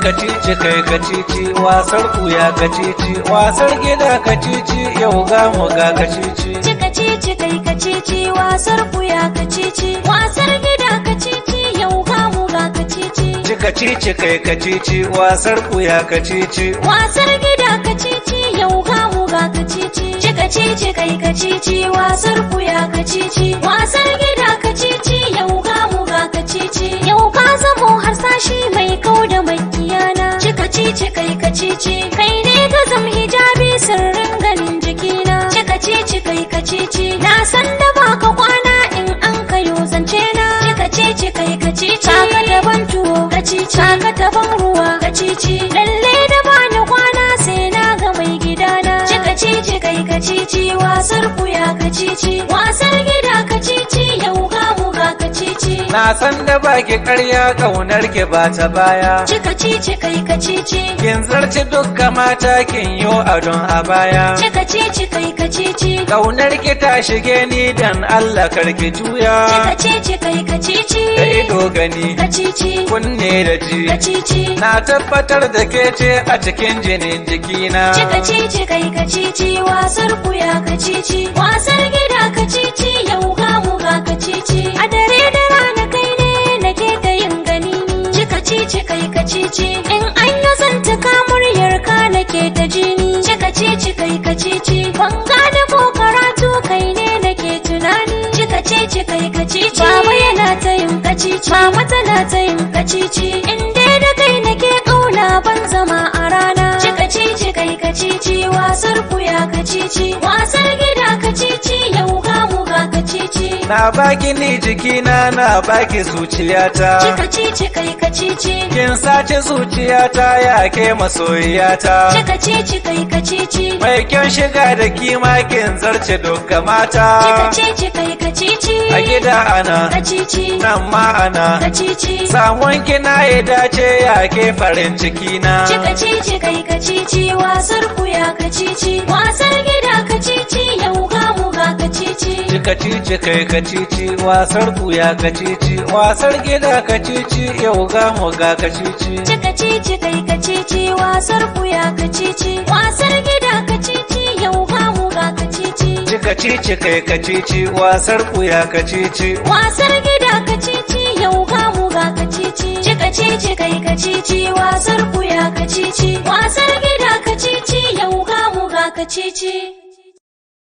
Kacici kai kacici, wasar kuya kacici, wasar gida kacici, yau ga mu ga kacici. Kacici kai kacici, wasar kuya kacici, wasar gida kacici, yau ga mu ga kacici. Kacici kai kacici, wasar kuya kacici. Wasar gida kacici, yau ga mu ga kacici. Kacici kai kacici, wasar kuya kacici, wasar gida kacici, yau ga mu ga kacici. Yau ka zamo harsashi mai kau da makiyana. Kacici kai kacici, kai ne ka zam hijabi sirrin ganin jikina. Kacici kai kacici, na san da baka kwana in an kayo zance na. Kacici kai kacici, kaka daban tuwo kacici, kaka daban ruwa kacici. Lalle da bani kwana sai na ga mai gidana. Kacici kai kacici, wasar kuya kacici, wasar gida kacici, yau ga mu ga kacici. Na san da baki karya, kaunar ki ba ta baya. Kacici kai kacici, Kin zarci dukka mata, kin yo adon a baya. Kacici kai kacici, Kaunar ki ta shige ni, dan Allah karki juya. Kacici kai kacici, Da ido gani, kacici, kunne da ji. Kacici, Na tabbatar da ke ce a cikin jinin jikina. Kacici kai kacici, wasar kuya kacici, wasar gida kacici, yau ga mu ga kacici. A dare da rana kai ne nake ta yin gani. Kacici kai kacici, in an yi zantuka muryar ka nake ta jini. Kacici kai kacici, ban gane ko karatu kai ne nake tunani. Kacici kai kacici, baba yana ta yin kacici, mama tana ta yin kacici. In dai da kai nake kauna ban zama a rana. Kacici kai kacici, wasar kuya kacici, wasar gida kacici, yau ga mu ga kacici. Na baki ni jikina, na baki zuciyata. Kacici kai kacici, Kin sace zuciyata, ya ke masoyiyata. Kacici kai kacici, Mai kyan shiga da kima, kin zarce dukka mata. Kacici kai kacici, A gida ana, kacici, nan ma ana. Kacici, Samun kina ya dace, ya ke farin ciki na. Kacici kai kacici, wasar kuya kacici, wasar gida kacici, yau ga mu ga kacici. Kacici kai kacici, wasar kuya kacici, wasar gida kacici, yau ga mu ga kacici. Kacici kai kacici, wasar kuya kacici, wasar gida kacici, yau ga mu ga kacici. Kacici kai kacici, wasar kuya kacici. Wasar gida kacici, yau ga mu ga kacici. Kacici kai kacici, wasar kuya kacici, wasar gida kacici, yau ga mu ga kacici.